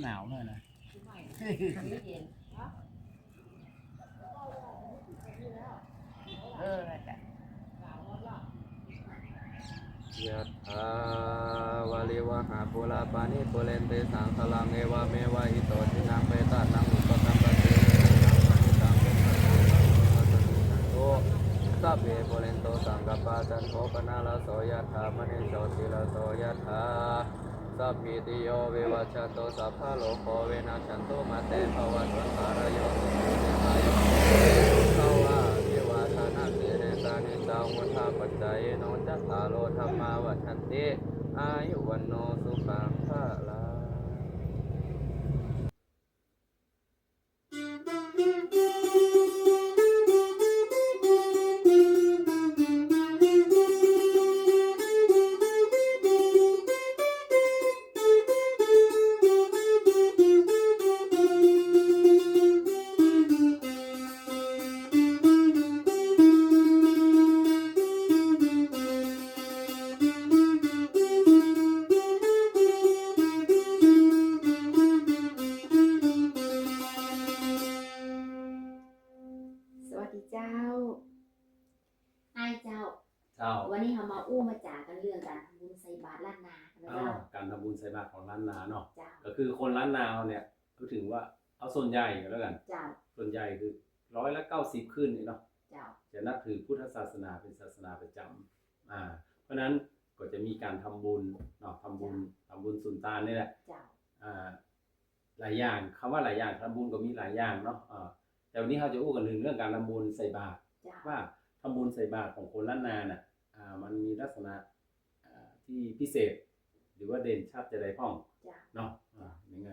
ໜາວເລີຍນະ ເອີ ນັ້ນແຫຼະ. ຍະຖາ ວາລິວະຫາ ປູລາ ປານິ ປູເຣນຕິ ສັງກະລັງ ເອວະເມວະ ອິໂຕ ທິນນະ ເປຕາ ນັງ ອຸປະກັບປະຕິ ສັນໂຕ ສັບເພ ປູເຣນຕຸ ສັງກະປາ ຈັນໂທ ປະນະລະໂສ ຍະຖາ ມະນີ ໂຊຕິລະໂສ ຍະຖາ ສັບພີຕິໂຍ ວິວັດຊັນຕຸ ສັບພະໂລໂຄ ວິນັດຊັນຕຸ ມາເຕ ພະວັດວັນຕະລາໂຍ ສຸຂີ ພະວະ ອາຍຸ ວັນໂນ ສຸຂັງ ພະລະ ອາພະວາທະນະ ສະເສນະ ຈັດຕາ ນິດຖາ ໂຫດທາ ປັດຈາເຍໂນ ຈັດຕາໂລ ທຳມາ ວັດທັນຕິ ອາຍຸ ວັນໂນ ສຸຂັງ ພະລະ. สวัสดีเจ้า อ้ายเจ้า เจ้า วันนี้เฮามาอู้มาจ๋ากันเรื่องการทำบุญใส่บาตรล้านนากันนะ อ้าว เจ้า การทำบุญใส่บาตรของล้านนาเนาะ เจ้า ก็คือคนล้านนาเฮาเนี่ย ก็ถือว่าเอาส่วนใหญ่ก็แล้วกัน เจ้า ส่วนใหญ่คือร้อยละเก้าสิบขึ้นนี่เนาะ เจ้า จะนับถือพุทธศาสนาเป็นศาสนาประจำ อ่า เพราะฉะนั้นก็จะมีการทำบุญเนาะ ทำบุญ เจ้า ทำบุญสุนตานนี่แหละ เจ้า อ่า หลายอย่าง คำว่าหลายอย่าง ทำบุญก็มีหลายอย่างเนาะ เอ่อ แต่วันนี้เราจะอู้กันถึงเรื่องการทำบุญใส่บาตร เจ้า ว่าทำบุญใส่บาตรของคนล้านนาน่ะ อ่า มันมีลักษณะ อ่า ที่พิเศษ หรือว่าเด่นชัดจะใดพ่อง เจ้า เนาะ อ่า ยังไง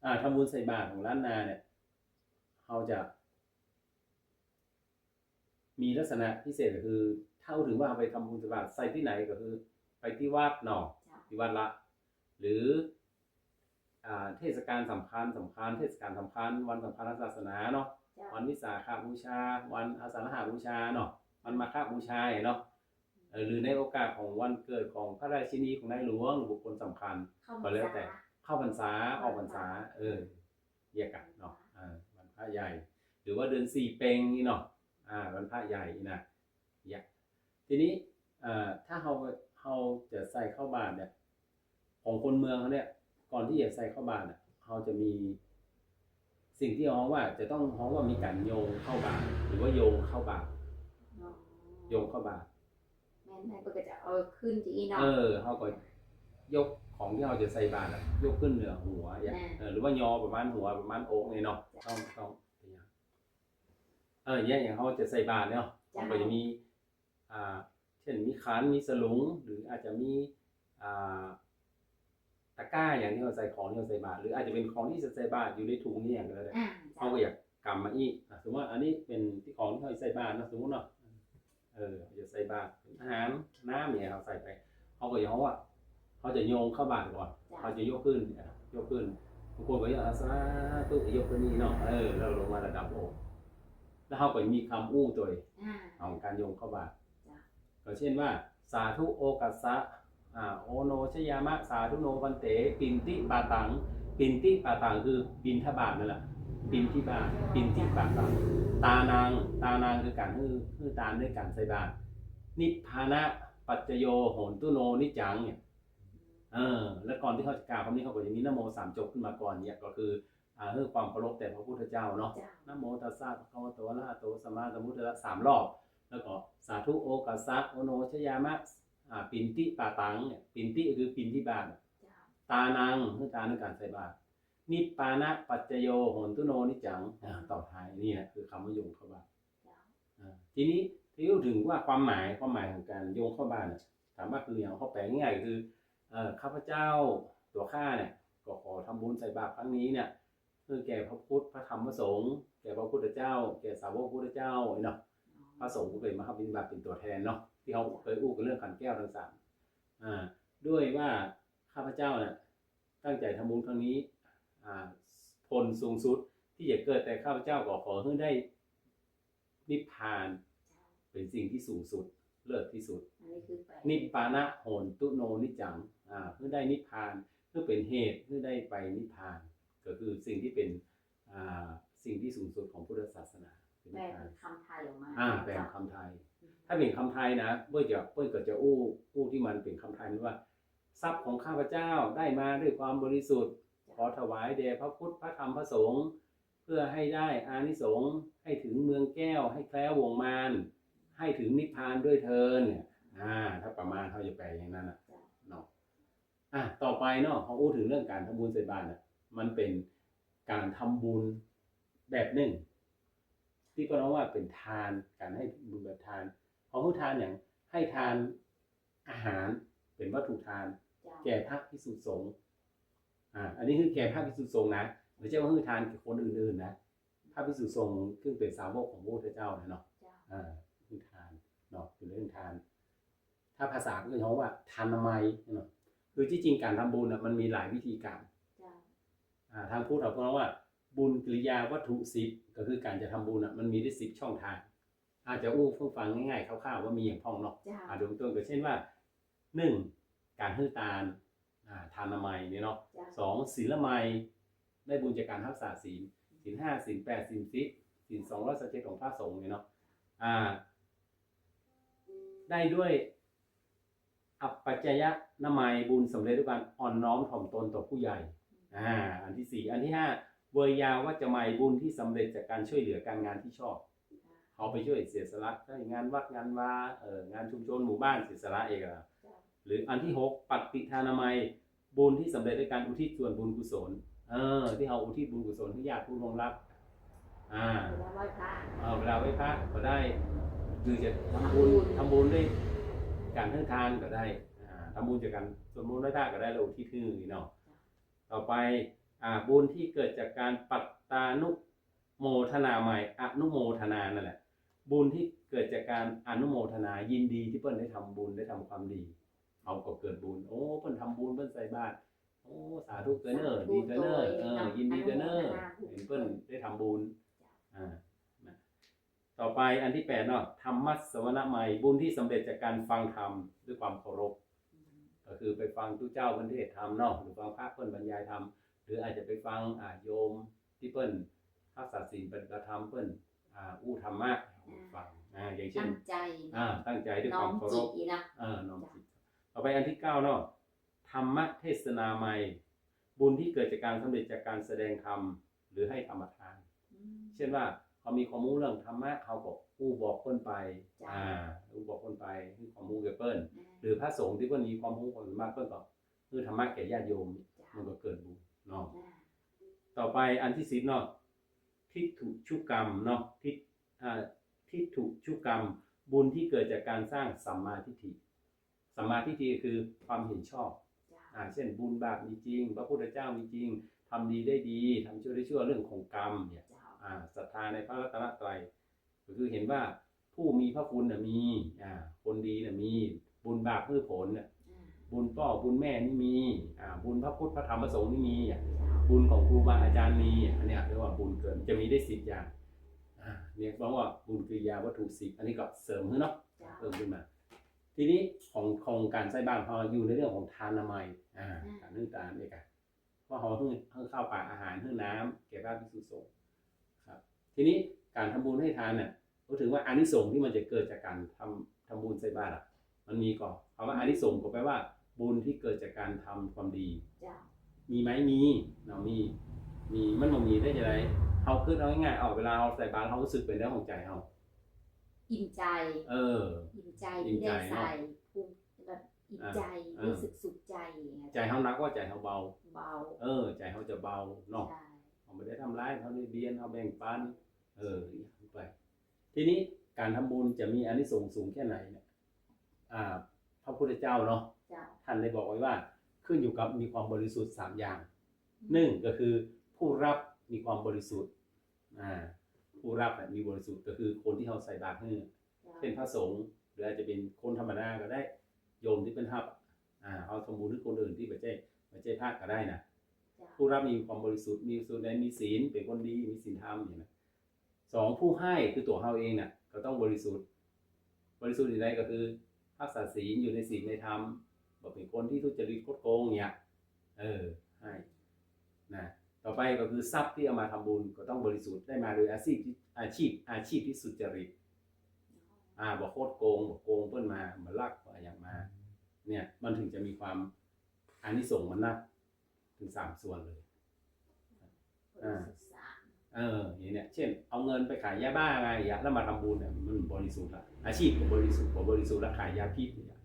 อ่า ทำบุญใส่บาตรของล้านนาเนี่ย เราจะ มีลักษณะพิเศษก็คือ ถ้าเฮาถือว่าเฮาไปทำบุญใส่บาตร ใส่ที่ไหนก็คือไปที่วัดเนาะ เจ้า ที่วัดละ หรือ อ่า เทศกาลสำคัญ สำคัญ เทศกาลสำคัญ วันสำคัญทางศาสนาเนาะ เจ้า วันวิสาขบูชา วันอาสาฬหบูชาเนาะ วันมาฆบูชาเนาะ เอ่อ หรือในโอกาสของวันเกิดของพระราชินี ของนายหลวง หรือบุคคลสำคัญ เข้าพรรษา ก็แล้วแต่ เข้าพรรษา ออกพรรษา เออ เรียกกันเนาะ เออ วันพระใหญ่ หรือว่าเดือนสี่เพ็งนี่เนาะ อ่า วันพระใหญ่นี่นะ ยะ ทีนี้ เอ่อ ถ้าเฮา เฮาจะใส่ข้าวบาตรเนี่ย ของคนเมืองเขาเนี่ย ก่อนที่จะใส่ข้าวบาตรน่ะ เขาจะมีสิ่งที่ฮ้องว่า จะต้องฮ้องว่ามีการโยงข้าวบาตร หรือว่าโยงข้าวบาตร อ๋อ โยงข้าวบาตร แม่นๆ เพิ่นก็จะเอาขึ้นจั่งซี้เนาะ เออ เฮาก็ยกของที่เฮาจะใส่บาตรอะ ยกขึ้นเหนือหัว แม่น เออ หรือว่ายอประมาณหัว ประมาณอกนี่เนาะ เจ้า ต้อง ต้อง เออ อย่าง อย่างเฮาจะใส่บาตรเนาะ เจ้า มันก็จะมี อ่า เช่น มีขัน มีสลุง หรืออาจจะมี อ่า ตะกร้าอย่างที่เฮาใส่ของที่เฮาใส่บาตร หรืออาจจะเป็นของที่จะใส่บาตรอยู่ในถุงนี่อย่างก็ได้ อ่า เจ้า เฮาก็อยากกำมาอีก อ่ะ สมมุติว่าอันนี้เป็นที่ของที่เฮาใส่บาตรเนาะ สมมุติเนาะ เออ เฮาจะใส่บาตร อาหาร น้ำเนี่ย เฮาใส่ไป เฮาก็อยาก เฮาอะ เฮาจะโยงข้าวบาตรก่อน เจ้า เฮาจะยกขึ้น ยกขึ้น บางคนก็ยก อ่า สาธุ ยกขึ้นนี่เนาะ เออ แล้วลงมาระดับอก แล้วเฮาก็มีคำอู้โตย อ่า ของการโยงข้าวบาตร เจ้า ก็เช่นว่า สาธุโอกัสสะ อ่า โอโนชยามะ สาธุโนภันเต ปิณฑิปาตัง ปิณฑิปาตังคือบิณฑบาตนั่นแหละ ปิณฑบาต ปิณฑิปาตัง ตานัง ตานังคือการหื้อ หื้อตานด้วยการใส่บาตร นิพพานะปัจจโย โหนตุโน นิจจัง เนี่ย เออ แล้วก่อนที่เขาจะกล่าวคำนี้ เขาก็จะมีนะโมสามจบขึ้นมาก่อน เนี่ย ก็คือ อ่า เพื่อความเคารพแด่พระพุทธเจ้าเนาะ เจ้า นะโมตัสสะ ภะคะวะโต อะระหะโต สัมมาสัมพุทธัสสะ สามรอบ แล้วก็ สาธุโอกัสสะ โอโนชยามะ อ่า ปิณฑิปาตัง เนี่ย ปิณฑิคือปิณฑบาต เจ้า ตานัง คือตานในการใส่บาตร นิพพานะปัจจโย โหนตุโน นิจจัง อ่า ต่อท้าย นี่แหละคือคำว่าโยงข้าวบาตร เจ้า อ่า ทีนี้ที่พูดถึงว่าความหมาย ความหมายของการโยงข้าวบาตรน่ะ ถามว่าคือหยัง เฮาแปลง่ายๆ ก็คือ เอ่อ ข้าพเจ้า ตัวข้าเนี่ย ก็ขอทำบุญใส่บาตรครั้งนี้เนี่ย เพื่อแก่พระพุทธ พระธรรม พระสงฆ์ แก่พระพุทธเจ้า แก่สาวกพุทธเจ้าเนาะ อ๋อ พระสงฆ์ก็เคยมารับบิณฑบาตเป็นตัวแทนเนาะ ที่เฮาเคยอู้กันเรื่องขันแก้วทั้งสาม อ่า ด้วยว่าข้าพเจ้าเนี่ย ตั้งใจทำบุญครั้งนี้ อ่า ผลสูงสุดที่จะเกิดแต่ข้าพเจ้าก็ขอให้ได้นิพพาน เป็นสิ่งที่สูงสุด เลิศที่สุด อันนี้คือไป นิพพานะโหนตุโนนิจจัง อ่า ให้ได้นิพพาน ຄືເປັນເຫດໃຫ້ໄດ້ໄປນິບພານ ກໍຄືສິ່ງທີ່ເປັນ ອ່າ ສິ່ງທີ່ສູງສຸດຂອງພຸດທະສາສະໜາ ເປັນນິບພານ ແປເປັນຄຳໄທອອກມາ ອ່າ ເນາະ ແປເປັນຄຳໄທ ອືມ ຖ້າເປັນຄຳໄທນະ ເພິ່ນຈະ ເພິ່ນກໍຈະຮູ້ ຮູ້ທີ່ມັນເປັນຄຳໄທ ແມ່ນວ່າ ຊັບຂອງຂ້າພະເຈົ້າໄດ້ມາດ້ວຍຄວາມບໍລິສຸດ ເຈົ້າ ຂໍຖວາຍແດ່ພະພຸດ ພະທຳ ພະສົງ ເພື່ອໃຫ້ໄດ້ອານິສົງ ໃຫ້ເຖິງເມືອງແກ້ວ ໃຫ້ແຄລ້ວວົງມານ ໃຫ້ເຖິງນິບພານດ້ວຍເທີ້ນ ອາ ຖ້າປະມານເຮົາຈະແປຢ່າງນັ້ນນະ ເຈົ້າ ເນາະ. ອາ ຕໍ່ໄປເນາະ ເຮົາເວົ້າເຖິງເລື່ອງການທຳບຸນໃສ່ບາດນະ ມັນເປັນການທຳບຸນແບບໜຶ່ງ ທີ່ເພິ່ນເວົ້າວ່າເປັນທານ ການໃຫ້ບຸນແບບທານ ເຮົາຮູ້ທານຫຍັງ? ໃຫ້ທານ ອາຫານເປັນວັດຖຸທານ ເຈົ້າ ແກ່ພະພິກສຸສົງ ອາ ອັນນີ້ຄືແກ່ພະພິກສຸສົງນະ ບໍ່ໃຊ່ວ່າໃຫ້ທານແກ່ຄົນອື່ນໆນະ ພະພິກສຸສົງເຊິ່ງເປັນສາວົກຂອງພະພຸດທະເຈົ້ານະເນາະ ເຈົ້າ ອາ ໃຫ້ທານເນາະ ເປັນເລື່ອງທານ ຖ້າພາສາເພິ່ນເຮົາວ່າທານາໄມເນາະ ຄືທີ່ຈິງການທຳບຸນນະ ມັນມີຫຼາຍວິທີການ ເຈົ້າ ອາ ທາງພຸດເຮົາເອີ້ນວ່າບຸນກິລິຍາວັດຖຸສິບ ກໍຄືການຈະທຳບຸນນະ ມັນມີໄດ້ສິບຊ່ອງທາງ ອາດຈະຮູ້ຟັງງ່າຍໆ ຄ່າວໆ ວ່າມີຫຍັງພ້ອມເນາະ ເຈົ້າ ອາ ຍົກຕົວຢ່າງກໍເຊັ່ນວ່າ ໜຶ່ງ ການໃຫ້ທານ ອາ ທານາໄມນີ້ເນາະ ເຈົ້າ ສອງ ສິນລະໄມ ໄດ້ບຸນຈາກການຮັກສາສິນ ສິນຫ້າ ສິນແປດ ສິນສິບ ສິນສອງຮ້ອຍຊາວເຈັດຂອງພະສົງນີ້ເນາະ ອາ ໄດ້ດ້ວຍ ອັບປັດຈະຍະນາໄມ ບຸນສຳເລັດດ້ວຍການອ່ອນນ້ອມຖ່ອມຕົນຕໍ່ຜູ້ໃຫຍ່ ອາ ອັນທີສີ່ ອັນທີຫ້າ ເວຍາວັດຈະໄມ ບຸນທີ່ສຳເລັດຈາກການຊ່ວຍເຫຼືອການງານທີ່ຊອບ ເຮົາໄປຊ່ວຍເສຍສະຫຼະໃຫ້ງານວັດງານວາ ເອີ ງານຊຸມຊົນໝູ່ບ້ານ ເສຍສະຫຼະເອງ ເຈົ້າ ຫຼືອັນທີຫົກ ປະຕິທານາໄມ ບຸນທີ່ສຳເລັດດ້ວຍການອຸທິດສ່ວນບຸນກຸສົນ ເອີ ທີ່ເຮົາອຸທິດບຸນກຸສົນໃຫ້ຍາດຜູ້ລ່ວງລັບ ອາ ເວລາໄຫວ້ພະ ເອີ ເວລາໄຫວ້ພະກໍໄດ້ ຫຼືຈະທຳບຸນ ທຳບຸນ ທຳບຸນດ້ວຍການໃຫ້ທານກໍໄດ້ ອາ ທຳບຸນຈາກການສວດມົນໄຫວ້ພະກໍໄດ້ ແລ້ວອຸທິດໃຫ້ເນາະ ເຈົ້າ ຕໍ່ໄປ ອາ ບຸນທີ່ເກີດຈາກການປັດຕານຸໂມທະນາໃໝ່ ອະນຸໂມທະນານັ້ນແຫຼະ ບຸນທີ່ເກີດຈາກການອະນຸໂມທະນາ ຍິນດີທີ່ເພິ່ນໄດ້ທຳບຸນ ໄດ້ທຳຄວາມດີ ເຮົາກໍເກີດບຸນ ໂອ້ ເພິ່ນທຳບຸນ ເພິ່ນໃສ່ບາດ ໂອ້ ສາທຸເດີເນີ ສາທຸ ດີເດີເນີ ໂດຍ ເອີ ເນາະ ຍິນດີເດີເນີ ອະນຸໂມທະນາ ເຫັນເພິ່ນໄດ້ທຳບຸນ ເຈົ້າ ອາ ນະ ຕໍ່ໄປອັນທີແປດເນາະ ທຳມັດສະວະນະໄມ ບຸນທີ່ສຳເລັດຈາກການຟັງທຳດ້ວຍຄວາມເຄົາລົບ ອືມ ກໍຄືໄປຟັງຕຸເຈົ້າເພິ່ນເທດທຳເນາະ ຫຼືຟັງພະເພິ່ນບັນຍາຍທຳ ຫຼືອາດຈະໄປຟັງ ອາ ໂຍມທີ່ເພິ່ນຮັກສາສິນປະຕິບັດທຳ ເພິ່ນ ອາ ອູ້ທຳມະໃຫ້ຟັງ ອາ ຢ່າງເຊັ່ນ ຕັ້ງໃຈ ອາ ຕັ້ງໃຈດ້ວຍຄວາມເຄົາລົບ ນ້ອມຈິດນີ້ນະ ເອີ ນ້ອມຈິດ ເຈົ້າ ຕໍ່ໄປອັນທີເກົ້າເນາະ ທຳມະເທດສະນາໄມ ບຸນທີ່ເກີດຈາກການສຳເລັດຈາກການສະແດງທຳ ຫຼືໃຫ້ທຳມະທານ ອືມ ເຊັ່ນວ່າເຮົາມີຄວາມຮູ້ເລື່ອງທຳມະ ເຮົາກໍຮູ້ບອກເພິ່ນໄປ ເຈົ້າ ອາ ຮູ້ບອກເພິ່ນໄປ ໃຫ້ຄວາມຮູ້ແກ່ເພິ່ນ ອືມ ຫຼືພະສົງທີ່ເພິ່ນມີຄວາມຮູ້ຄວາມສາມາດ ເພິ່ນກໍຮູ້ທຳມະແກ່ຍາດໂຍມ ເຈົ້າ ມັນກໍເກີດບຸນເນາະ ອາ ຕໍ່ໄປອັນທີສິບເນາະ ທິດຖຸຊຸກຳເນາະ ທິດ ອາ ທິດຖຸຊຸກຳ ບຸນທີ່ເກີດຈາກການສ້າງສຳມາທິດຖິ ສຳມາທິດຖິກໍຄືຄວາມເຫັນຊອບ ເຈົ້າ ອາ ເຊັ່ນ ບຸນບາບມີຈິງ ພະພຸດທະເຈົ້າມີຈິງ ທຳດີໄດ້ດີ ທຳຊົ່ວໄດ້ຊົ່ວ ເລື່ອງຂອງກຳເນຍ ເຈົ້າ ອາ ສັດທາໃນພະລັດຕະນະໄຕ ກໍຄືເຫັນວ່າຜູ້ມີພະຄຸນນະມີ ອາ ຄົນດີນະມີ ບຸນບາບຄືຜົນນະ ອາ ບຸນພໍ່ບຸນແມ່ນີ້ມີ ອາ ບຸນພະພຸດພະທຳພະສົງນີ້ມີ ອາ ເຈົ້າ ບຸນຂອງຄູບາອາຈານມີ ອັນເນີ້ຍເອີ້ນວ່າບຸນເກີດ ຈະມີໄດ້ສິບຢ່າງ ອາ ເນຍເວົ້າວ່າບຸນກິລິຍາວັດຖຸສິບ ອັນນີ້ກໍເສີມໃຫ້ເນາະ ເຈົ້າ ເພີ່ມຂຶ້ນມາ ທີນີ້ຂອງ ຂອງການໃສ່ບາດເຮົາຢູ່ໃນເລື່ອງຂອງທານນາໄມ ອາ ອືມ ການໃຫ້ທານເອກະ ເພາະເຮົາໃຫ້ ໃຫ້ເຂົ້າປາອາຫານ ໃຫ້ນ້ຳແກ່ພະພິກສຸສົງ ຄັບ ທີນີ້ການທຳບຸນໃຫ້ທານນະ ກໍຖືວ່າອານິສົງທີ່ມັນຈະເກີດຈາກການທຳ ທຳບຸນໃສ່ບາດອະ ມັນມີກໍ ຄຳວ່າອານິສົງກໍແປວ່າບຸນທີ່ເກີດຈາກການທຳຄວາມດີ ເຈົ້າ ມີໄໝ? ມີເນາະ ມີ ມີ ມັນບໍ່ມີໄດ້ຈັ່ງໃດ? ເຮົາຄິດເອົາງ່າຍໆ ເອົາ ເວລາເຮົາໃສ່ບາດ ເຮົາຮູ້ສຶກເປັນແນວໃດຂອງໃຈເຮົາ? ອີ່ມໃຈ ເອີ ອີ່ມໃຈ ອີ່ມໃຈເນາະ ທີ່ໄດ້ໃສ່ ພູມ ແບບອີ່ມໃຈ ອ່າ ຮູ້ສຶກສຸກໃຈ ອ່າ ໃຈເຮົາໜັກກວ່າໃຈເຮົາເບົາ ເບົາ ເອີ ໃຈເຮົາຈະເບົາເນາະ ໃຊ່ ເຮົາບໍ່ໄດ້ທຳຮ້າຍ ເຮົາໄດ້ບຽນ ເຮົາແບ່ງປັນ ເອີ ໄປ ທີນີ້ການທຳບຸນຈະມີອານິສົງສູງແຄ່ໃດເນຍ ອ່າ ພະພຸດທະເຈົ້າເນາະ ເຈົ້າ ທ່ານໄດ້ບອກໄວ້ວ່າ ຂຶ້ນຢູ່ກັບມີຄວາມບໍລິສຸດສາມຢ່າງ ອືມ ໜຶ່ງ ກໍຄືຜູ້ຮັບມີຄວາມບໍລິສຸດ ອ່າ ຜູ້ຮັບນະມີບໍລິສຸດ ກໍຄືຄົນທີ່ເຮົາໃສ່ບາດໃຫ້ ເຈົ້າ ເຊັ່ນພະສົງ ຫຼືອາດຈະເປັນຄົນທຳມະດາກໍໄດ້ ໂຍມທີ່ເພິ່ນຮັບ ອ່າ ເຮົາທຳບຸນໃຫ້ຄົນອື່ນທີ່ບໍ່ໃຊ່ ບໍ່ໃຊ່ພະກໍໄດ້ນະ ເຈົ້າ ຜູ້ຮັບມີຄວາມບໍລິສຸດ ມີສຸດໃດ ມີສິນ ເປັນຄົນດີ ມີສິນທຳນີ້ນະ ສອງ ຜູ້ໃຫ້ຄືຕົວເຮົາເອງນະ ກໍຕ້ອງບໍລິສຸດ ບໍລິສຸດທີ່ໃດກໍຄືຮັກສາສິນ ຢູ່ໃນສິນໃນທຳ ບໍ່ເປັນຄົນທີ່ທຸຈະລິດຄົດໂກງເນຍ ເອີ ໃຫ້ນະ. ຕໍ່ໄປກໍຄືຊັບທີ່ເອົາມາທຳບຸນກໍຕ້ອງບໍລິສຸດ ໄດ້ມາໂດຍອາຊີບ ອາຊີບ ອາຊີບທີ່ສຸດຈະລິດ ອ່າ ບໍ່ຄົດໂກງ ບໍ່ໂກງເພິ່ນມາ ບໍ່ລັກ ບໍ່ຫຍັງມາ ເນ່ຍ ມັນເຖິງຈະມີຄວາມ ອານິສົງມັນນັບເປັນສາມສ່ວນເລີຍ. ອ່າ ເອີ ນີ້ເນຍ ເຊັ່ນ ເອົາເງິນໄປຂາຍຢາບ້າມາ ຢ່າງເນຍ ແລ້ວມາທຳບຸນເນຍ ມັນບໍລິສຸດລະ ອາຊີບກໍບໍລິສຸດ ບໍ່ບໍລິສຸດລະ ຂາຍຢາພິດ ຢ່າງ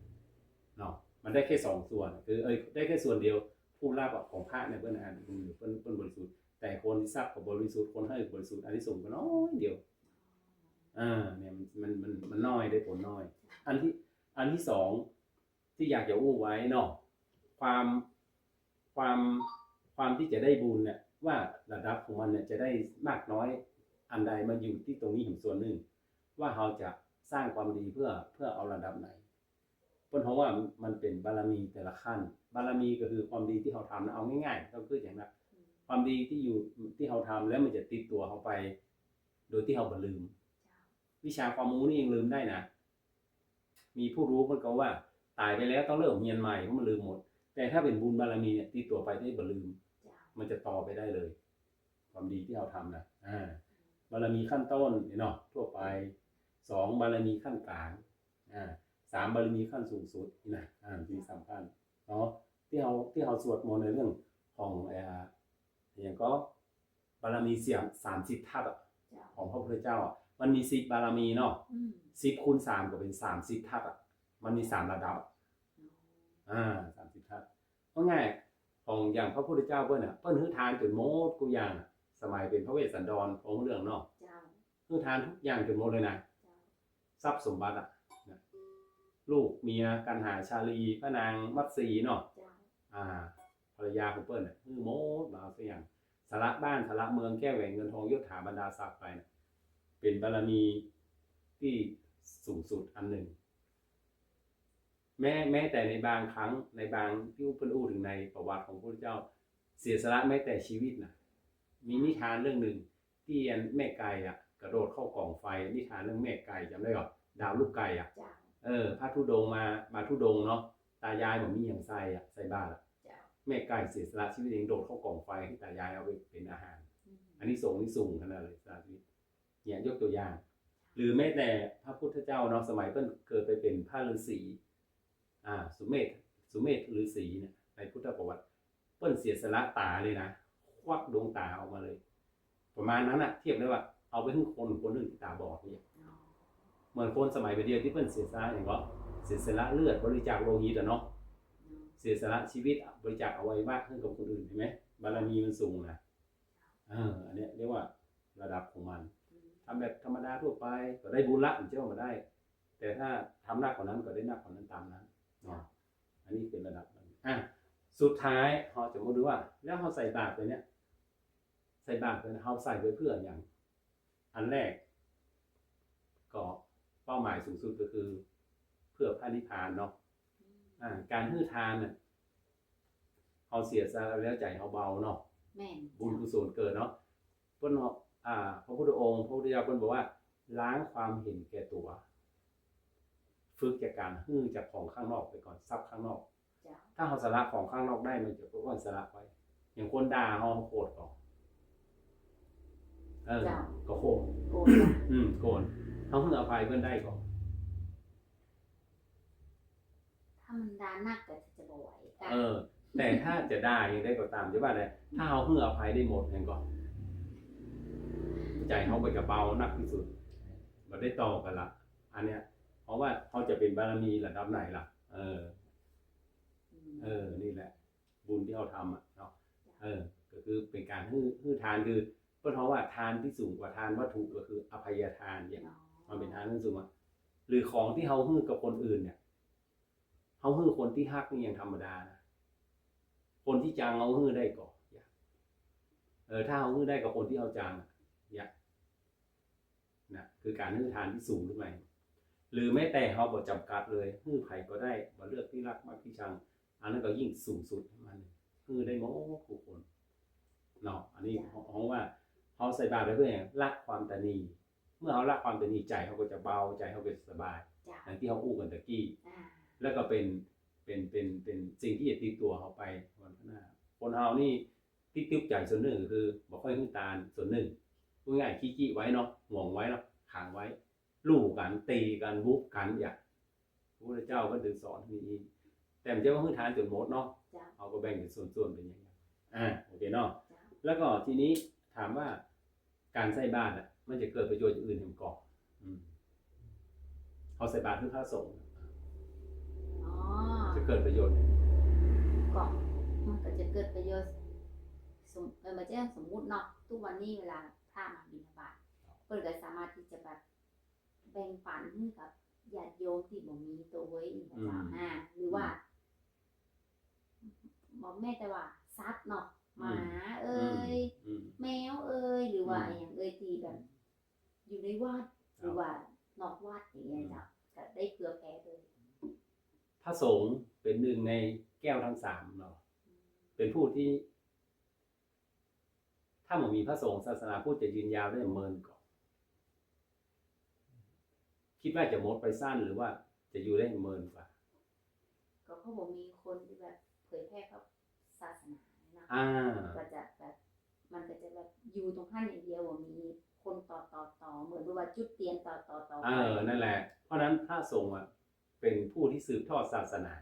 ເນາະ ມັນໄດ້ແຄ່ສອງສ່ວນ ຄື ເອີຍ ໄດ້ແຄ່ສ່ວນດຽວ ຜູ້ຮັບຂອງພະເນຍ ເພິ່ນ ອັນ ເພິ່ນ ເພິ່ນບໍລິສຸດ ແຕ່ຄົນທີ່ຊັບກໍບໍລິສຸດ ຄົນໃຫ້ກໍບໍລິສຸດ ອານິສົງກໍນ້ອຍດຽວ. ເອີ ເນຍ ມັນ ມັນ ມັນ ມັນນ້ອຍ ໄດ້ຜົນນ້ອຍ. ອັນທີ ອັນທີສອງ ທີ່ຢາກຈະຮູ້ໄວ້ເນາະ ຄວາມ ຄວາມ ຄວາມທີ່ຈະໄດ້ບຸນເນຍ ວ່າລະດັບຂອງມັນເນຍ ຈະໄດ້ມາກນ້ອຍອັນໃດ ມັນຢູ່ທີ່ຕົງນີ້ແຫຼະ ສ່ວນໜຶ່ງ ວ່າເຮົາຈະສ້າງຄວາມດີເພື່ອ ເພື່ອເອົາລະດັບໃດ. ເພິ່ນເວົ້າວ່າມັນເປັນບາລະມີແຕ່ລະຂັ້ນ. ບາລະມີກໍຄືຄວາມດີທີ່ເຮົາທຳນະ ເອົາງ່າຍໆ ກໍຄືຫຍັງນະ ຄວາມດີທີ່ຢູ່ ທີ່ເຮົາທຳແລ້ວມັນຈະຕິດຕົວເຮົາໄປ ໂດຍທີ່ເຮົາບໍ່ລືມ. ວິຊາຄວາມຮູ້ນີ້ຍັງລືມໄດ້ນະ. ມີຜູ້ຮູ້ເພິ່ນກໍວ່າ ຕາຍໄປແລ້ວຕ້ອງເລີ່ມຮຽນໃໝ່ ເພາະມັນລືມໝົດ. ແຕ່ຖ້າເປັນບຸນບາລະມີເນຍ ຕິດຕົວໄປໄດ້ບໍ່ລືມ ເຈົ້າ ມັນຈະຕໍ່ໄປໄດ້ເລີຍ ຄວາມດີທີ່ເຮົາທຳນະ. ອ່າ ບາລະມີຂັ້ນຕົ້ນນີ້ເນາະ ທົ່ວໄປ. ສອງ ບາລະມີຂັ້ນກາງ. ອ່າ ສາມ ບາລະມີຂັ້ນສູງສຸດນີ້ນະ. ອ່າ ທີ່ສຳຄັນເນາະ ທີ່ເຮົາ ທີ່ເຮົາສວດມົນໃນເລື່ອງຂອງ ເອີ ອີ່ຫຍັງກໍ ບາລະມີສາມ ສາມສິບທັດອະ ເຈົ້າ ຂອງພະພຸດທະເຈົ້າອະ ມັນມີສິບບາລະມີເນາະ ອືມ ສິບຄູນສາມກໍເປັນສາມສິບທັດອະ ມັນມີສາມລະດັບ ອໍ ອ່າ ສາມສິບທັດ. ເວົ້າງ່າຍ ຂອງຢ່າງພະພຸດທະເຈົ້າເພິ່ນນະ ເພິ່ນຮືດທານຈົນໝົດທຸກຢ່າງ ສະໄໝເປັນພະເວດສັນດອນ ຂອງເລື່ອງເນາະ ເຈົ້າ ຮືດທານທຸກຢ່າງຈົນໝົດເລີຍນະ ເຈົ້າ ຊັບສົມບັດອະ ນະ ລູກເມຍ ກັນຫາ ຊາລີ ພະນາງ ມັດສີເນາະ ເຈົ້າ ອ່າ ພັນລະຍາຂອງເພິ່ນນະ ຮືໝົດ ບໍ່ເອົາສັກຢ່າງ ສະຫຼະບ້ານ ສະຫຼະເມືອງ ແກ້ວແຫວນເງິນທອງ ຍົດຖາບັນດາສັກໄປນະ ເປັນບາລະມີທີ່ສູງສຸດອັນໜຶ່ງ. ແມ້ ແມ້ແຕ່ໃນບາງຄັ້ງ ໃນບາງທີ່ເພິ່ນເວົ້າເຖິງໃນປະຫວັດຂອງພະພຸດທະເຈົ້າ ເສຍສະຫຼະແມ້ແຕ່ຊີວິດນະ. ມີນິທານເລື່ອງໜຶ່ງ ທີ່ອັນແມ່ໄກ່ອະ ກະໂດດເຂົ້າກອງໄຟ ນິທານເລື່ອງແມ່ໄກ່ ຈຳໄດ້ບໍ່? ດາວລູກໄກ່ອະ ເຈົ້າ ເອີ ພະທຸດົງມາ ມາທຸດົງເນາະ ຕາຍາຍບໍ່ມີຫຍັງໃສ່ອະ ໃສ່ບາດອະ ເຈົ້າ ແມ່ໄກ່ເສຍສະຫຼະຊີວິດເອງ ໂດດເຂົ້າກອງໄຟ ໃຫ້ຕາຍາຍເອົາໄປເປັນອາຫານ ອານິສົງນີ້ສູງຂະໜາດເລີຍ ສະຫຼະຊີວິດ ເນຍ ຍົກຕົວຢ່າງ ຫຼືແມ້ແຕ່ພະພຸດທະເຈົ້າເນາະ ສະໄໝເພິ່ນເກີດໄປເປັນພະລືສີ ອ່າ ສຸເມດ ສຸເມດລືສີເນຍ ໃນພຸດທະປະຫວັດ ເພິ່ນເສຍສະຫຼະຕາເລີຍນະ ຄວັກດວງຕາອອກມາເລີຍ ປະມານນັ້ນນະ ທຽບໄດ້ວ່າເອົາໄປໃຫ້ຄົນ ຄົນໜຶ່ງທີ່ຕາບອດນີ້ ເໝືອນຄົນສະໄໝດຽວທີ່ເພິ່ນເສຍສະຫຼະຫຍັງເກາະ ເສຍສະຫຼະເລືອດ ບໍລິຈາກໂລຫິດອະເນາະ ເສຍສະຫຼະຊີວິດ ບໍລິຈາກອະໄວຍະວະໃຫ້ກັບຄົນອື່ນ ເຫັນໄໝ? ບາລະມີມັນສູງນະ. ເອີ ອັນເນີ້ຍຮຽກວ່າລະດັບຂອງມັນ ອືມ ທຳແບບທຳມະດາທົ່ວໄປກໍໄດ້ບຸນລະ ມັນຈະວ່າບໍ່ໄດ້ ແຕ່ຖ້າທຳໜັກກວ່ານັ້ນກໍໄດ້ໜັກກວ່ານັ້ນຕາມນັ້ນເນາະ ເຈົ້າ ອັນນີ້ເປັນລະດັບມັນ. ອ່ະ ສຸດທ້າຍເຮົາຈະມາດູວ່າ ແລ້ວເຮົາໃສ່ບາດໄປເນີ້ຍ ໃສ່ບາດໄປ ເຮົາໃສ່ໄປເພື່ອຫຍັງ? ອັນແລກ ກໍເປົ້າໝາຍສູງສຸດກໍຄືເພື່ອພະນິບພານເນາະ ອືມ ອ່າ ການຮື້ທານນະ ເຮົາເສຍສະຫຼະແລ້ວໃຈເຮົາເບົາເນາະ ແມ່ນ ບຸນກຸສົນເກີດເນາະ ເພິ່ນເນາະ ອ່າ ພະພຸດທະອົງ ພະພຸດທະເຈົ້າເພິ່ນບອກວ່າ ລ້າງຄວາມເຫັນແກ່ຕົວ ຝຶກຈາກການຮື້ຈາກຂອງຂ້າງນອກໄປກ່ອນ ຊັບຂ້າງນອກ ເຈົ້າ ຖ້າເຮົາສະຫຼະຂອງຂ້າງນອກໄດ້ ມັນຈະຄ່ອຍສະຫຼະໄປ ຢ່າງຄົນດ່າເຮົາ ເຮົາໂກດບໍ່? ເອີ ເຈົ້າ ກໍໂກດ ໂກດ ອືມ ໂກດ ເຮົາຮືອະໄພເພິ່ນໄດ້ບໍ່? ຖ້າມັນດ່າໜັກກໍຈະບໍ່ໄຫວກັນ ເອີ ແຕ່ຖ້າຈະດ່າຫຍັງໃດກໍຕາມ ຈະວ່າໃດ ຖ້າເຮົາຮືອະໄພໄດ້ໝົດແມ່ນບໍ່? ໃຈເຮົາກໍຈະເບົາໜັກທີ່ສຸດ ບໍ່ໄດ້ຕໍ່ກັນລະ ອັນເນີ້ຍ ເພາະວ່າເຮົາຈະເປັນບາລະມີລະດັບໃດລະ? ເອີ ອືມ ເອີ ນີ້ແຫຼະ ບຸນທີ່ເຮົາທຳອະເນາະ ເຈົ້າ ເອີ ກໍຄືເປັນການຮື້ ຮື້ທານ ຄືເພິ່ນເວົ້າວ່າທານທີ່ສູງກວ່າທານວັດຖຸ ກໍຄືອະໄພຍະທານ ຢ່າງ ອໍ ມັນເປັນທານທີ່ສູງອະ ຫຼືຂອງທີ່ເຮົາຮື້ກັບຄົນອື່ນເນີ້ຍ ເຮົາຮື້ຄົນທີ່ຮັກນີ້ຍັງທຳມະດານະ ຄົນທີ່ຊັງເຮົາຮື້ໄດ້ກໍ ເອີ ຖ້າເຮົາຮື້ໄດ້ກັບຄົນທີ່ເຮົາຊັງ ຢ່າ ນະ ຄືການຮື້ທານທີ່ສູງຂຶ້ນມາ ຫຼືແມ້ແຕ່ເຮົາບໍ່ຈຳກັດເລີຍ ຮື້ໃຜກໍໄດ້ ບໍ່ເລືອກທີ່ຮັກມັກທີ່ຊັງ ອັນນັ້ນກໍຍິ່ງສູງສຸດ ມັນຮື້ໄດ້ໝົດທຸກຄົນເນາະ ອັນນີ້ເຮົາ ເຮົາວ່າເຮົາໃສ່ບາດໄປເພື່ອຫຍັງ? ລະຄວາມຕະໜີ ເມື່ອເຮົາລະຄວາມຕະໜີ ໃຈເຮົາກໍຈະເບົາ ໃຈເຮົາກໍຈະສະບາຍ ເຈົ້າ ຢ່າງທີ່ເຮົາອູ້ກັນຕະກີ້ ອ່າ ແລ້ວກໍເປັນ ເປັນ ເປັນ ເປັນສິ່ງທີ່ຈະຕິດຕົວເຮົາໄປວັນຂ້າງໜ້າ ຄົນເຮົານີ້ຕິດຕຶບໃຈສ່ວນໜຶ່ງ ກໍຄືບໍ່ຄ່ອຍຮູ້ຕານສ່ວນໜຶ່ງ. ເວົ້າງ່າຍໆ ຂີ້ຈິໄວ້ເນາະ, ຫວງໄວ້ເນາະ, ຂັງໄວ້, ລູ້ກັນ, ຕີກັນ, ບຸກກັນ, ຢາກ ພະພຸດທະເຈົ້າເພິ່ນຈຶ່ງສອນໃຫ້ມີ. ແຕ່ບໍ່ໃຊ່ວ່າຮູ້ທານຈົນໝົດເນາະ, ເຮົາກໍແບ່ງເປັນສ່ວນໆ ເປັນຫຍັງ. ອ່າ ໂອເຄເນາະ. ແລ້ວກໍທີນີ້ຖາມວ່າ ການໃສ່ບາດອະ ມັນຈະເກີດປະໂຫຍດຢ່າງອື່ນນຳບໍ່? ອືມ ເຮົາໃສ່ບາດຄືພະສົງ ອໍ ຈະເກີດປະໂຫຍດ ກໍ ມັນກໍຈະເກີດປະໂຫຍດ ສົມ ເອີ ບໍ່ໃຊ່ ສົມມຸດເນາະ, ທຸກວັນນີ້ເວລາພະມາບິນທະບາດ ເພິ່ນກໍສາມາດທີ່ຈະແບບ ແບ່ງປັນໃຫ້ກັບຍາດໂຍມທີ່ບໍ່ມີໂຕເວີຍ ອືມ ເຈົ້າ ນະ ຫຼືວ່າ ອືມ ບໍ່ແມ່ນແຕ່ວ່າສັດເນາະ ອືມ ໝາເອີຍ ອືມ ແມວເອີຍ ຫຼືວ່າ ອືມ ອີ່ຫຍັງເອີຍ ທີ່ແບບ ອືມ ຢູ່ໃນວັດ ເຈົ້າ ຫຼືວ່ານອກວັດ ຢ່າງເງີ້ຍ ອືມ ເຈົ້າ ກໍໄດ້ເຜື່ອແຜ່ໂດຍ ພະສົງເປັນໜຶ່ງໃນແກ້ວທັງສາມເນາະ ອືມ ເປັນຜູ້ທີ່ ຖ້າບໍ່ມີພະສົງ ສາສະໜາພຸດຈະຢືນຍາວໄດ້ເໝິ່ນກວ່າ? ຄິດວ່າຈະໝົດໄປສັ້ນ ຫຼືວ່າຈະຢູ່ໄດ້ເໝິ່ນກວ່າ? ກໍເພາະບໍ່ມີຄົນທີ່ແບບເຜີຍແຜ່ພະສາສະໜາເນາະ ອ່າ ກໍຈະແບບ ມັນກໍຈະແບບຢູ່ຕົງຫັ້ນຢ່າງດຽວ ບໍ່ມີຄົນຕໍ່ໆໆ ເໝືອນແບບວ່າຈຸດຕຽນຕໍ່ໆໆ ເອີ ໄປ ນັ້ນແຫຼະ. ເພາະນັ້ນພະສົງອະ ເປັນຜູ້ທີ່ສືບທອດສາສະໜາ.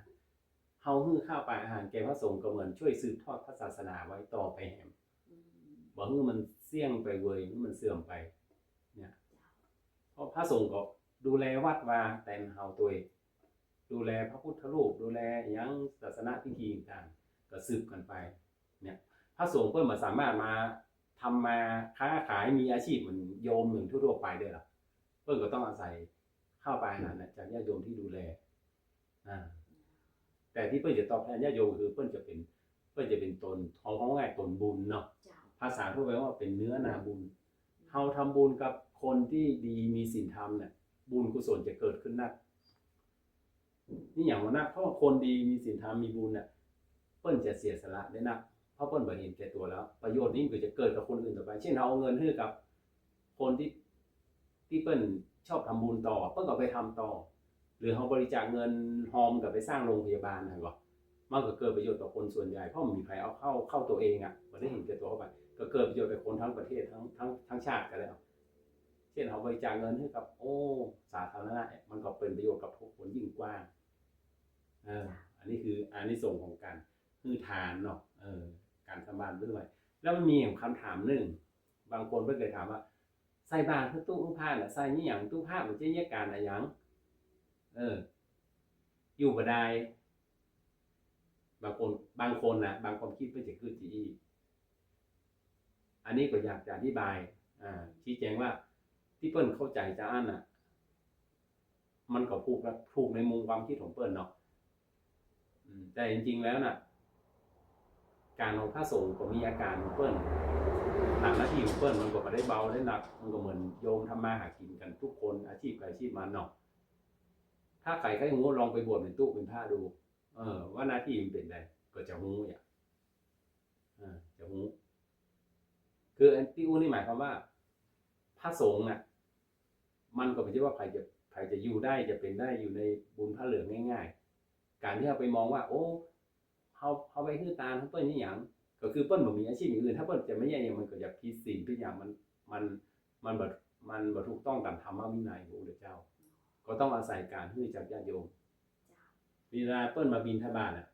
ເຮົາຮູ້ຂ້າວປາອາຫານແກ່ພະສົງ ກໍເໝືອນຊ່ວຍສືບທອດພະສາສະໜາໄວ້ຕໍ່ໄປແຮມ ອືມ ບໍ່ໃຫ້ມັນສ່ຽງໄປເວີຍ ໃຫ້ມັນເສື່ອມໄປ ເນຍ ເຈົ້າ ເພາະພະສົງກໍດູແລວັດວາແຕ່ນເຮົາໂຕເອງ ດູແລພະພຸດທະຮູບ ດູແລຫຍັງ ສາສະນະພິທີຕ່າງໆ ກໍສືບກັນໄປ ເນຍ ພະສົງເພິ່ນບໍ່ສາມາດມາທຳມາຄ້າຂາຍ ມີອາຊີບເໝືອນໂຍມໜຶ່ງທົ່ວໆໄປເດ້ລະ ເພິ່ນກໍຕ້ອງອາໄສ ຂ້າວປາອາຫານນະ ຈາກຍາດໂຍມທີ່ດູແລ ອ່າ ແຕ່ທີ່ເພິ່ນຈະຕອບແທນຍາດໂຍມ ກໍຄືເພິ່ນຈະເປັນ ເພິ່ນຈະເປັນຕົນ ເຮົາເວົ້າງ່າຍ ຕົນບຸນເນາະ ເຈົ້າ ພາສາທົ່ວໄປວ່າເປັນເນື້ອນາບຸນ ເຮົາທຳບຸນກັບຄົນທີ່ດີມີສິນທຳນະ ບຸນກຸສົນຈະເກີດຂຶ້ນນັກ. ນີ້ຫຍັງວ່ານັກ ເພາະວ່າຄົນດີມີສິນທຳ ມີບຸນນະ ເພິ່ນຈະເສຍສະຫຼະໄດ້ນັກ ເພາະເພິ່ນບໍ່ເຫັນແກ່ຕົວແລ້ວ ປະໂຫຍດນີ້ມັນກໍຈະເກີດກັບຄົນອື່ນຕໍ່ໄປ ເຊັ່ນ ເຮົາເອົາເງິນໃຫ້ກັບຄົນທີ່ ທີ່ເພິ່ນຊອບທຳບຸນຕໍ່ ເພິ່ນກໍໄປທຳຕໍ່ ຫຼືເຮົາບໍລິຈາກເງິນຮອມກັບໄປສ້າງໂຮງພະຍາບານຫັ້ນກໍ ມັນກໍເກີດປະໂຫຍດຕໍ່ຄົນສ່ວນໃຫຍ່ ເພາະບໍ່ມີໃຜເອົາເຂົ້າ ເຂົ້າໂຕເອງອະ ບໍ່ໄດ້ເຫັນແກ່ຕົວເຂົ້າໄປ ກໍເກີດປະໂຫຍດແກ່ຄົນທັງປະເທດ ທັງ ທັງ ທັງຊາດກໍໄດ້. ເຊັ່ນ ເຮົາບໍລິຈາກເງິນໃຫ້ກັບ ໂອ້ ສາທາລະນະ ມັນກໍເປັນປະໂຫຍດກັບທຸກຄົນຍິ່ງກວ້າງ. ເອີ ອັນນີ້ຄືອານິສົງຂອງການ ຄືທານເນາະ ເອີ ການທຳທານເປັນໄວ. ແລ້ວມັນມີຄຳຖາມໜຶ່ງ ບາງຄົນເພິ່ນເຄີຍຖາມວ່າ ໃສ່ບາດຄືຕູ້ພະນະ ໃສ່ອີ່ຫຍັງ ຕູ້ພະມັນຈະມີອາການອາຫຍັງ? ເອີ ຢູ່ບໍ່ໄດ້ ບາງຄົນ ບາງຄົນນະ ບາງຄວາມຄິດເພິ່ນຈະຄິດຈັ່ງຊີ້. ອັນນີ້ກໍຢາກຈະອະທິບາຍ ອາ ຊີ້ແຈງວ່າ ທີ່ເພິ່ນເຂົ້າໃຈຈະອັນນະ ມັນກໍຖືກລະ ຖືກໃນມຸມຄວາມຄິດຂອງເພິ່ນເນາະ ອືມ ແຕ່ຈິງໆແລ້ວນະ ການຂອງພະສົງກໍມີອາການຂອງເພິ່ນ ຕາມໜ້າທີ່ຂອງເພິ່ນ ມັນກໍບໍ່ໄດ້ເບົາໄດ້ໜັກ ມັນກໍເໝືອນໂຍມທຳມາຫາກິນກັນທຸກຄົນ ອາຊີບໃຜອາຊີບມັນເນາະ. ຖ້າໃຜໃຄ່ຮູ້ລອງໄປບວດເປັນຕູ້ເປັນພະດູ ເອີ ວ່າໜ້າທີ່ມັນເປັນໃດ ກໍຈະຮູ້ ເອີ ຈະຮູ້ ຄືອັນທີ່ອູ້ນີ້ໝາຍຄວາມວ່າ ພະສົງນະ ມັນກໍບໍ່ໃຊ່ວ່າໃຜຈະ ໃຜຈະຢູ່ໄດ້ ຈະເປັນໄດ້ ຢູ່ໃນບຸນພະເຫຼືອງງ່າຍໆ. ການທີ່ເຮົາໄປມອງວ່າ ໂອ້ ເຮົາ ເຮົາໄປຮື້ຕານ ເຮົາເປັນອີ່ຫຍັງ ກໍຄືເພິ່ນບໍ່ມີອາຊີບຢ່າງອື່ນ ຖ້າເພິ່ນຈະມາແຍ່ງຫຍັງ ມັນກໍຈະຜິດສິນຜິດຫຍັງ ມັນ ມັນ ມັນບໍ່ ມັນບໍ່ຖືກຕ້ອງຕາມທຳມະວິໄນຂອງພະພຸດທະເຈົ້າ ກໍຕ້ອງອາໄສການຮູ້ຈັກຍາດໂຍມ. ເວລາເພິ່ນມາບິນທະບາດນະ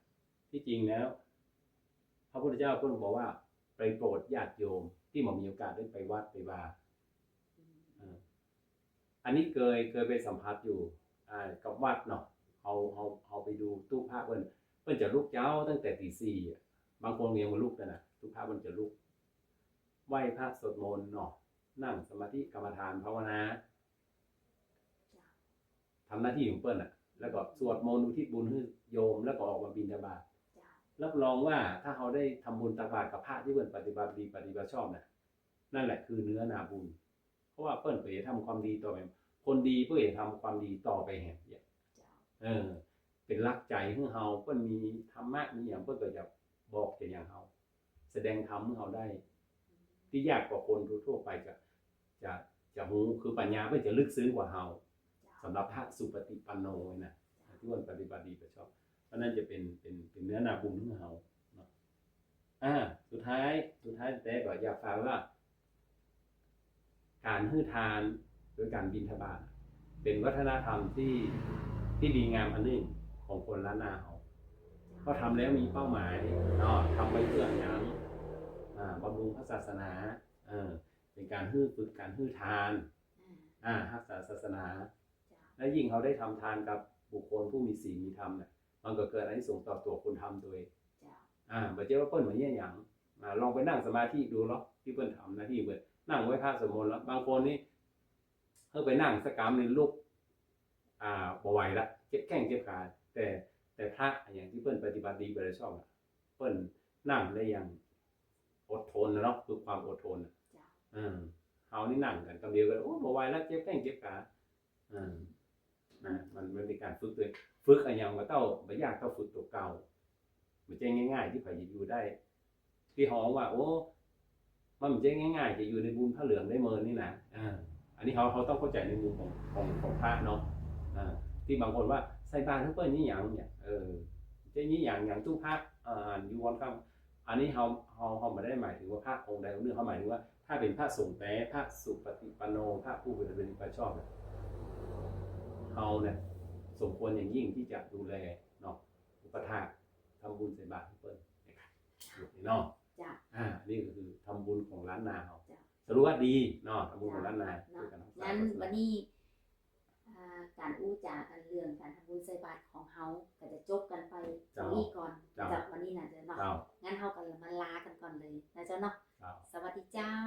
ທີ່ຈິງແລ້ວ ພະພຸດທະເຈົ້າເພິ່ນບອກວ່າ ໄປໂປດຍາດໂຍມທີ່ບໍ່ມີໂອກາດໄດ້ໄປວັດໄປວາ. ເອີ ອັນນີ້ເຄີຍ ເຄີຍໄປສຳຜັດຢູ່ ອ່າ ກັບວັດເນາະ ເຮົາ ເຮົາ ເຮົາໄປດູຕູ້ພະເພິ່ນ ເພິ່ນຈະລຸກເຊົ້າຕັ້ງແຕ່ຕີສີ່ ບາງຄົນຍັງບໍ່ລຸກເລີຍນະ ຕູ້ພະເພິ່ນຈະລຸກ ໄຫວ້ພະ ສວດມົນເນາະ ນັ່ງສະມາທິກຳມະຖານພາວະນາ ທຳໜ້າທີ່ຂອງເພິ່ນນະ ແລ້ວກໍສວດມົນອຸທິດບຸນໃຫ້ໂຍມ ແລ້ວກໍອອກມາບິນທະບາດ. ເຈົ້າ ຮັບຮອງວ່າຖ້າເຮົາໄດ້ທຳບຸນຕັກບາດກັບພະທີ່ເພິ່ນປະຕິບັດດີປະຕິບັດຊອບນະ ນັ້ນແຫຼະຄືເນື້ອນາບຸນ ເພາະວ່າເພິ່ນໄປທຳຄວາມດີຕໍ່ໄປ ຄົນດີເພິ່ນຈະທຳຄວາມດີຕໍ່ໄປແຮງ. ເຈົ້າ ເອີ ເປັນຫຼັກໃຈໃຫ້ເຮົາ ເພິ່ນມີທຳມະມີຫຍັງ ເພິ່ນກໍຈະບອກຈະຫຍັງເຮົາ ສະແດງທຳໃຫ້ເຮົາໄດ້ ທີ່ຍາກກວ່າຄົນທົ່ວໆໄປຈະ ຈະ ຈະຮູ້ ຄືປັນຍາເພິ່ນຈະລຶກເຊິ່ງກວ່າເຮົາ. ເຈົ້າ ສຳລັບພະສຸປະຕິປັນໂນນະ ເຈົ້າ ທີ່ເພິ່ນປະຕິບັດດີປະຊອບ ອັນນັ້ນຈະເປັນ ເປັນ ເປັນເນື້ອນາບຸນຂອງເຮົາເນາະ. ອາ ສຸດທ້າຍ ສຸດທ້າຍແຕ່ກໍຢາກຝາກວ່າ ການໃຫ້ທານໂດຍການບິນທະບາດ ເປັນວັດທະນະທຳທີ່ ທີ່ດີງາມອັນໜຶ່ງຂອງຄົນລ້ານນາເຮົາ. ເຮົາທຳແລ້ວມີເປົ້າໝາຍເນາະ, ທຳໄວ້ເພື່ອຫຍັງ? ອາ ບຳລຸງພະສາສະໜາ, ເອີ ເປັນການຮູ້ ຝຶກການໃຫ້ທານ, ອາ ອາ ຮັກສາສາສະໜາ. ເຈົ້າ. ແລະ ຍິ່ງເຮົາໄດ້ທຳທານກັບບຸກຄົນຜູ້ມີສິນມີທຳນະ, ມັນກໍເກີດອານິສົງຕໍ່ຕົວຄົນທຳໂດຍ. ເຈົ້າ. ອາ ບໍ່ໃຊ່ວ່າເພິ່ນມາເຮັດຫຍັງ. ອາ ລອງໄປນັ່ງສະມາທິດູເນາະ, ທີ່ເພິ່ນທຳນະທີ່ເພິ່ນນັ່ງໄວ້ພະສວດມົນເນາະ. ບາງຄົນນີ້ ເຮົາໄປນັ່ງສັກກຳນີ້ລຸກ ອາ ບໍ່ໄຫວລະ, ເຈັບແຂ້ງເຈັບຂາ. ແຕ່ ແຕ່ພະຫຍັງທີ່ເພິ່ນປະຕິບັດດີປະຕິບັດຊອບ ເພິ່ນນັ່ງໄດ້ຢ່າງອົດທົນນະເນາະ, ຝຶກຄວາມອົດທົນ. ເຈົ້າ. ເອີ ເຮົານີ້ນັ່ງກັນຄຳດຽວກັນ ໂອ້ ບໍ່ໄຫວລະ, ເຈັບແຂ້ງເຈັບຂາ. ເອີ ນະ ມັນ ມັນເປັນການຝຶກໂດຍ ຝຶກອັນຫຍັງ ບໍ່ເທົ່າ ບໍ່ຢາກເທົ່າຝຶກຕົວເກົ່າ. ມັນຈະງ່າຍໆ ທີ່ໃຜຈະຢູ່ໄດ້. ທີ່ເຮົາວ່າ ໂອ້ ມັນຈະງ່າຍໆ ຈະຢູ່ໃນບຸນຜ້າເຫຼືອງໄດ້ເມີນີ້ນະ. ເອີ ອັນນີ້ເຮົາ ເຮົາຕ້ອງເຂົ້າໃຈໃນມຸມຂອງ ຂອງ ຂອງພະເນາະ. ເອີ ທີ່ບາງຄົນວ່າ ໃສ່ບາດໃຫ້ເພິ່ນນີ້ຫຍັງເນຍ? ເອີ ຈະນີ້ຫຍັງ ຫຍັງຕູ້ພະ ເອີ ຢູ່ວັນຄ່ຳ. ອັນນີ້ເຮົາ ເຮົາ ເຮົາບໍ່ໄດ້ໝາຍເຖິງວ່າພະອົງໃດອົງໜຶ່ງ, ເຮົາໝາຍເຖິງວ່າ ຖ້າເປັນພະສົງແທ້ ພະສຸປະຕິປັນໂນ ພະຜູ້ປະຕິບັດຊອບ ເຮົາເນຍສົມຄວນຢ່າງຍິ່ງທີ່ຈະດູແລເນາະ ອຸປະຖາກ ທຳບຸນໃສ່ບາດໃຫ້ເພິ່ນເນາະ. ເຈົ້າ. ອາ ອັນນີ້ກໍຄືທຳບຸນຂອງລ້ານນາເຮົາ. ເຈົ້າ. ສະຫຼຸບວ່າດີເນາະ ທຳບຸນຂອງລ້ານນາ ເຈົ້າ ເນາະ. ຄືການຮັກສາ ງານວັນນີ້ ອາ ການອູຈາກັນເລື່ອງການທຳບຸນໃສ່ບາດຂອງເຮົາກໍຈະຈົບກັນໄປ ເຈົ້າ ເທົ່ານີ້ກ່ອນ. ເຈົ້າ. ເຈົ້າ ວັນນີ້ນະເຈົ້າເນາະ. ເຈົ້າ. ງານເຮົາກໍລະມາລາກັນກ່ອນເລີຍນະເຈົ້າເນາະ. ເຈົ້າ. ສະຫວັດດີເຈົ້າ.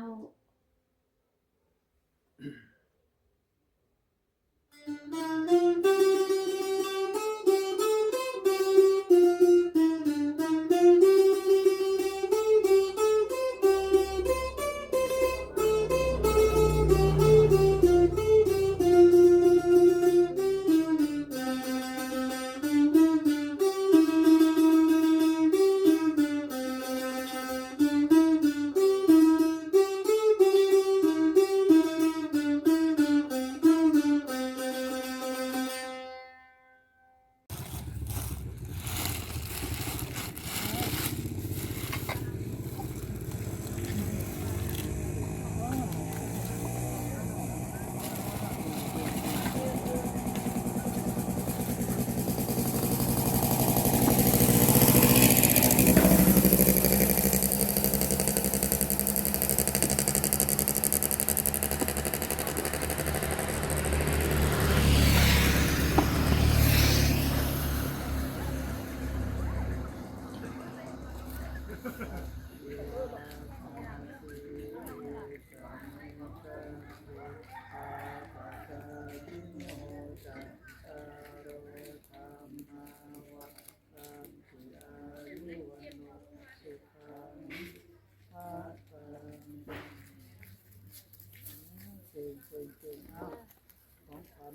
ເກັ່ງໆໆ ເອົາ ຂອງຂວັນ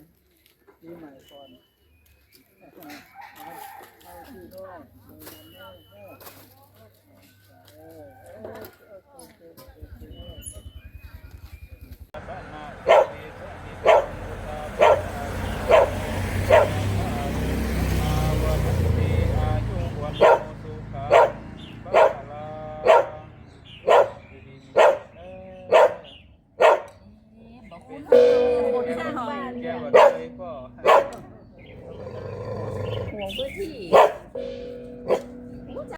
ປີໃໝ່ກ່ອນ ເອົາ ເອົາທີ່ໂນ້ນ ເອົາທີ່ໂນ້ນ ເອີ ເອີ ເອີ ເກັ່ງໆ ເກັ່ງໆ ເອີ. ຫວງພື້ນທີ່.